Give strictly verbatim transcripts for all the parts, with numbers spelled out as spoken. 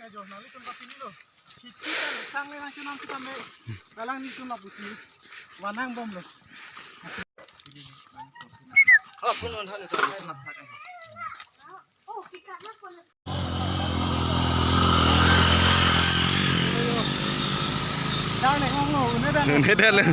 Nanglitum pati nilo. Kheti ta sang le nangchenam sitame. Alanglitum lapusi vanang bomlo. Une dale.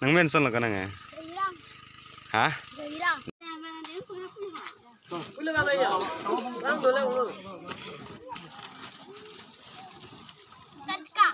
Nang mention lo kanang eh? Gairang. Ha? Gairang. Tatka.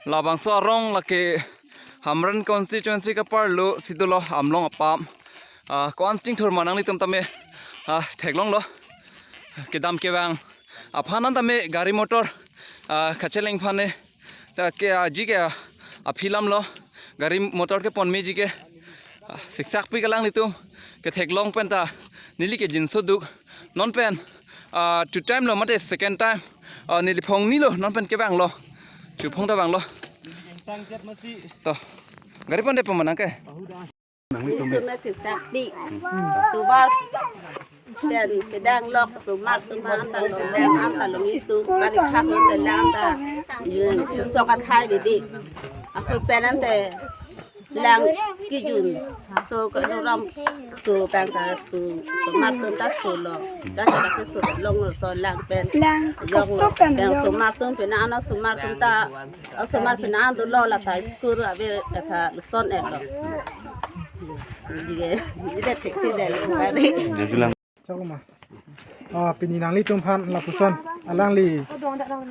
Labangso arong lake Hamren constituency kaparlo si dolo Amlong apam. Ah, ko-an chingthur ma nanglitum tame, ah, theklonglo. Kedam kevang aphan an tame gari motor, ah, kacheleng aphan ne. Ta ke aji ke, ah, aphi lam lo. Gari motor keponmeji ke, ah, siksak pik alanglitum ketheklong pen ta neli ke jinso duk. Non pen, ah, two time lo mate second time, ah, neli phong ni lo, non pen kevanglo. Chu phong ta vanglo. To. Gari pon de pon ma nang ke. Itum na siksak pik. Tovar pen kedang lok osomar atum anta long, lang anta long isung, pari khak long te lang ta. Yun, sok athai bibi. Ako pen ante lang kejun. So ke ram, so pen ta so, osomar atum ta solo. Dak dak ke so long so lang pen. Lang Jong kosto pen pen jong. Osomar atum pen ano osomar atum ta, osomar pen an dolo la ta school ave ta lason et lo. Dige, dige thek si delo bari. Chokma. Ah, pini nanglitum aphan lapuson. Alangli,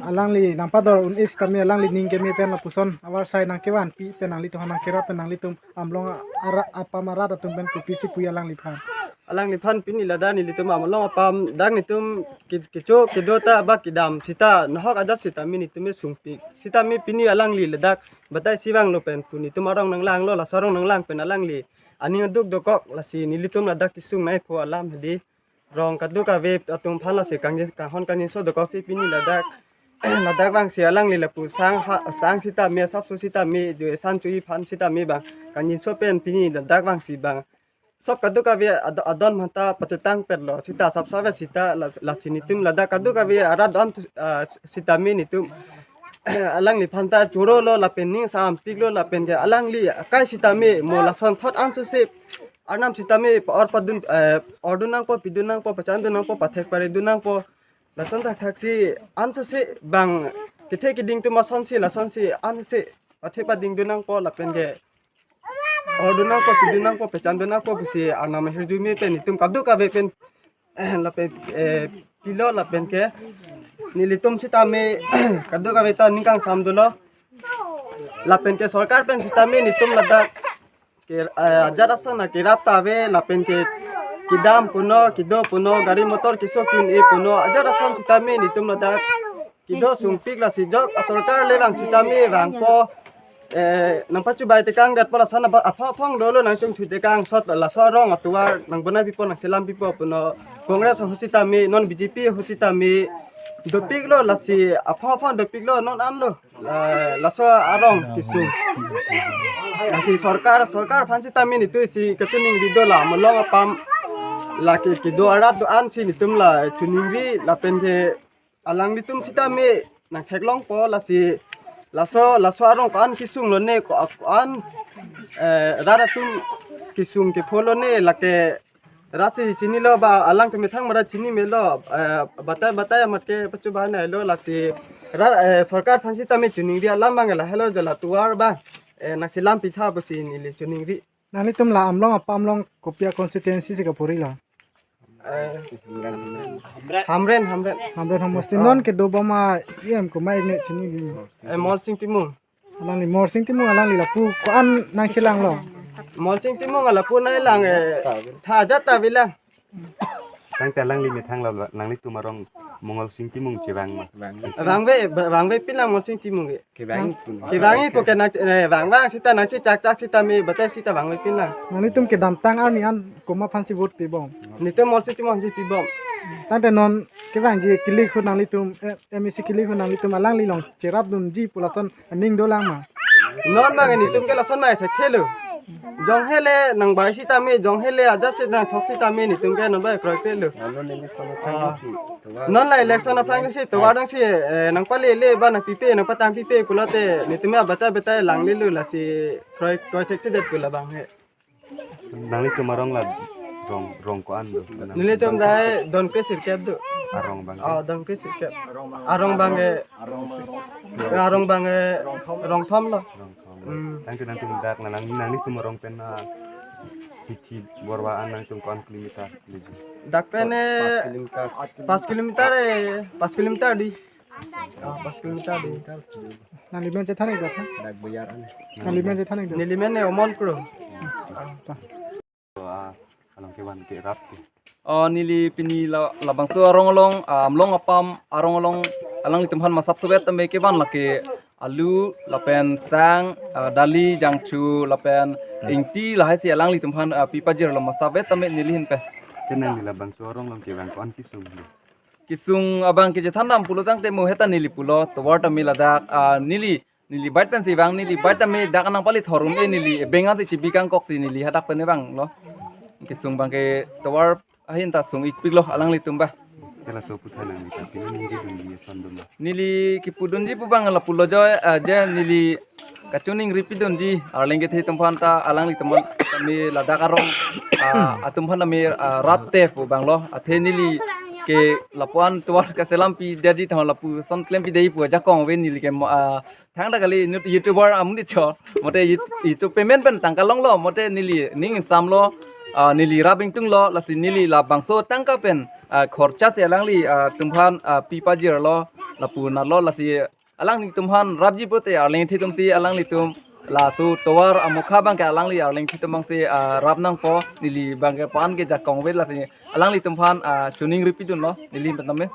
alangli nangpador un-e sitame alangli ning keme pen lapuson. Avarsai nangkevanpi pen nanglitum aphan nangkerap pen nanglitum Amlong ara apam arat atum pen kopisi pu alangliphan. Alangliphan pini ladak nelitum Amlong apam dak netum ke-, kecho kedo ta bak kedam sita nahok adat sitame netum sungpik. Sitame pini alangli ladak batai si vanglo pen pu netum arong nanglanglo, laso arong nanglang pen alangli aning aduk dokok, lasi nelitum ladak kesung nai pu alam hedi. Rong kadokave atum aphan lasi kang-, kanghon kangjinso dokok si pini ladak. Ladak vangsi alangli lapu sang ha, sang sitame, asapso sitame, jo esan chu-i aphan sitame bang kangjinso pen pini ladak vangsi bang sop kadokave ad-, adon aphanta pachetang perlo sita asapso ave sita la-, lasi netum ladak kadokave arat don, ah, sitame netum alangliphan ta chorolo lapen ning sampiklo lapen ke alangli akai sitame mo lason thot ansose arnam sitame pa-or padun, eh, ordun nangpo, pidun nangpo, pachandun nangpo, pathek paridun nangpo. Lason thakthak si ansose bang kethe keding atum asonsi lasonsi anse pathek padingdun nangpo lapen ke ordun nangpo, pidun nangpo, pachandun nangpo pusi arnam ahirjume pen netum kadokave pen, eh, lapen, eh, pilo lapen ke nelitum sitame kadokave ta ning kangsam dolo. Lapen ke sorkar pen sitame netum ladak ke, eh, ajat ason akerap ta ave lapen ke kedam puno, kedo puno, gari motor keso ke-un-e puno, ajat ason sitame netum ladak kedo sungpik lasi jok asorkar le vang sitame vangpo, eh, nangpachubai tekang detpo lason apa, apha aphong dolo nangchungthu tekang sot laso arong atovar nangbonai pipo nangselam pipo puno Congress ahut sitame non B J P ahut sitame dopiklo lasi apha aphong dopiklo non anlo. Eh, laso arong kesung. Lasi sorkar, sorkar aphan sitame netum isi kachiningri dolo Amlong apam lake kedo arat do-an si netum la chiningri lapen ke alanglitum sitame nangtheklongpo lasi laso, laso arong ko-an kesung lone ko-, ko-an, eh, rat atum kesung kepho lone lake Rat si chinilo ba, alangtum methang mara chini melo, eh, batai batai amat ke pachu ba nailo lasi rat, eh, sorkar aphan sitame choningri alam abang lahelo jo la tovar abang, eh, nangselam pitha pusi neli choningri. Nanglitum la Amlong apam along kopi a constituency si kapuri lo? Eh, Hamren, Hamren. Hamren homosti. Non kedobom a E M komat ne chini di? Eh, Molsing Timung. Alangli Molsing Timung alangli lapu ko-an nangchelang lo? Molsing Timung lapu nanglang, eh, tha ajat ta bilang. Tangte alangli methang lo, nanglitum arong Mongolsing Timung chevang ma? Vangve, vangve pinlang Molsing Timung ke. Kevang pun. Kevang-i pu ke nang, eh, vang vang sita nangchechak chak sitame batai sita vangve pinlang. Nanglitum kedamtang arni an komat aphansi vote pibom? Netum Molsing Timung aphansi pibom. Tangte non kevangji kili ahut nanglitum, eh, M A C kili ahut nanglitum alangli along cherapdunji pu lason aning dolang ma? Non abang netum ke lason mai thekthelo. Jong hele nangbai sitame, jong hele ajat si nangthok sitame netum ke non bai kroikrelo. Alo neli sono Ah. tangsi. Tovar. Non la election aphrang si tovar dang si, eh, nangpalele ba nangpipe, nangpatang pipe pulote netum ya batai batai langlelo lasi kroi kroi thekthedet pu labang he. Nanglitum arong la rong, rong ko-an do? Nelitum dai don ke sirkep do. Arong abang. Oh, don ke sirkep. Arong abang ke, arong abang ke rong thom lo. Rong ko-an. Hmm. Tangte nangtum dak na nang, nanglitum arong pen na hithi borwa an nangtum ko-an kilometer leji? Dak pen, eh, pas kilometer. Pas kilometer, eh, pas kilometer di. Ah, pas kilometer di. Nangli men chethan ik dak ha? Dak Buyar an. Nangli men chethan ik dak? Neli men, eh, Omon Kro. Ah, ta. Ah, along kevan kerap ke. Oh, neli pini la, labangso arong along, ah, Amlong apam arong along alanglitum aphan masap sovet tame kevan lake alu lapen sang, ah, dali, jangchu lapen ingti lahai si alanglitum aphan, ah, pipajirlo masap vet tame neli ahin pen. Te nangli labangso arong along kevang ko-an kesung do? Kesung abang ke chethan dam pulo tangte mo heta neli pulo tovar tame ladak, ah, neli neli bike pensi vang, neli bike tame dak nangpali thorum e neli bank ati chibi kangkok si neli hadak pen vanglo. Kesung abang ke tovar ahin ta sung ikpiklo alanglitum ba. Kela so putha nangli ta sini ningje dun di son dun. Neli kipudunji pu abang lapulo jo, eh, je neli kachiningri pidunji Arleng kethe atum aphan ta alanglitum aphan tame ladak arong, ah, atum aphan tame, ah, rap te pu abanglo. Athe neli ke lapu-an tovar kaselam pidetji tama lapuson klem pidet pu ajakong ave neli ke mo, ah, thangta kali nu-, YouTuber amonit cho. Mote You-, YouTube payment pen tangka longlo. Mote neli ning ingsamlo, ah, neli rap ingtunglo. Lasi neli labangso tangka pen, ah, khorcha si alangli, ah, atum aphan, ah, pipajirlo. Lapu nalo lasi alanglitum aphan rapji pulote Arleng kethe atum si alanglitum laso tovar amokha abang ke alangli Arleng kethe atum abang si, ah, rap nangpo. Neli abang ke pan ke jakong ave lasi alanglitum aphan, ah, chiningri pidunlo neli ahin pen tame.